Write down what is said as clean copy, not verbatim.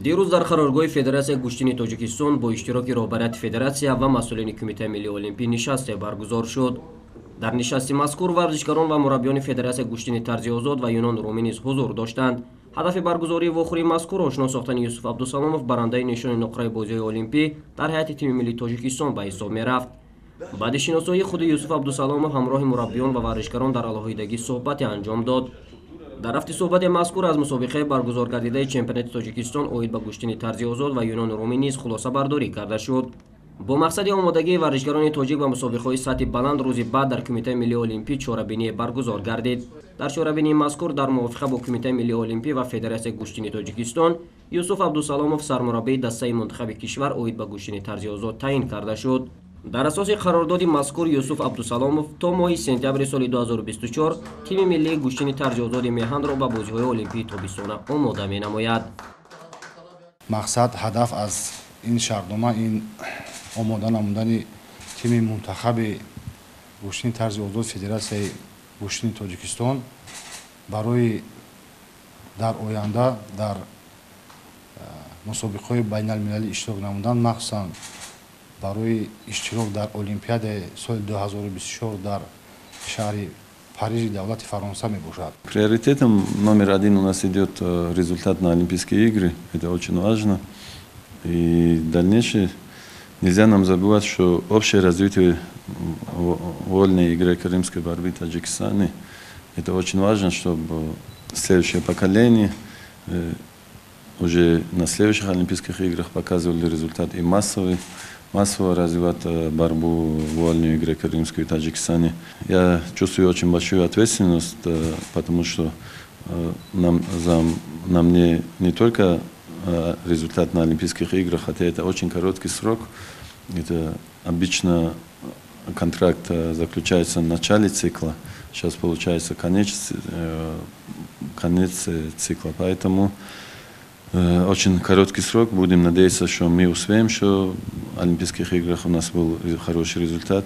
Дирӯз дар қароргоҳи Федератсияи гӯштини Тоҷикистон бо иштироки роҳбарияти федератсия ва масъулини Кумитаи миллии олимпӣ нишасте баргузор шуд. Дар нишасти мазкур варзишгарон ва мураббиёни Федератсияи гӯштини тарзи озод ва юнон румӣ низ ҳузур доштанд. Ҳадафи баргузории вохӯрии мазкур ошно сохтани Юсуф Абдусаломов, барандаи нишони нуқраи бозиҳои олимпӣ, дар ҳайати тими миллии Тоҷикистон ба ҳисоб мерафт. Баъди шиносоии худи Юсуф Абдусаломов ҳамроҳи мураббиён ва варзишгарон дар алоҳидагӣ суҳбате анҷом дод. Дар рафти суҳбати мазкур аз мусобиқаи баргузор гардидаи чемпионати Тоҷикистон оид ба гӯштини тарзи озод ва юнону румӣ низ хулосабардорӣ карда шуд. Бо мақсади омодагии варзишгарони тоҷик ба мусобиқаҳои сатҳи баланд рӯзи баъд дар Кумитаи миллии олимпӣ чорабиние баргузор гардид. Дар чорабинии мазкур дар мувофиқа бо Кумитаи миллии олимпӣ ва Федератсияи гӯштини Тоҷикистон Юсуф Абдусаломов сармураббии дастаи мунтахаби кишвар оид ба гӯштини тарзи озод таъин карда шуд. Дар асоси қарордоди мазкур Юсуф Абдусаломов то моҳи сентябри соли 2024 тими миллии гӯштини тарзи озоди меҳанро ба бозиҳои олимпии тобистона омода менамояд. Мақсад, ҳадаф аз ин шартнома ин омода намудани тими мунтахаби гӯштини тарзи озод Федератсияи гӯштини Тоҷикистон барои дар оянда дар мусобиқаҳои байналмилалӣ иштирок намудан, махсусан барои иштирок дар Олимпиадаи соли 2024 дар шаҳри Парижи давлати Фаронса мебошад. Приоритетом номер один у нас идет результат на Олимпийские игры. Это очень важно. И дальнейшее нельзя нам забывать, что общее развитие вольной греко-римской борьбы в Таджикистане, это очень важно, чтобы следующее поколение уже на следующих Олимпийских играх показывали результат и массовый, массово развивать борьбу вольную греко-римскую в Таджикистане. Я чувствую очень большую ответственность, потому что нам не только результат на Олимпийских играх, хотя это очень короткий срок. Это обычно контракт заключается в начале цикла, сейчас получается конец цикла, поэтому очень короткий срок. Будем надеяться, что мы успеем, что в Олимпийских играх у нас был хороший результат.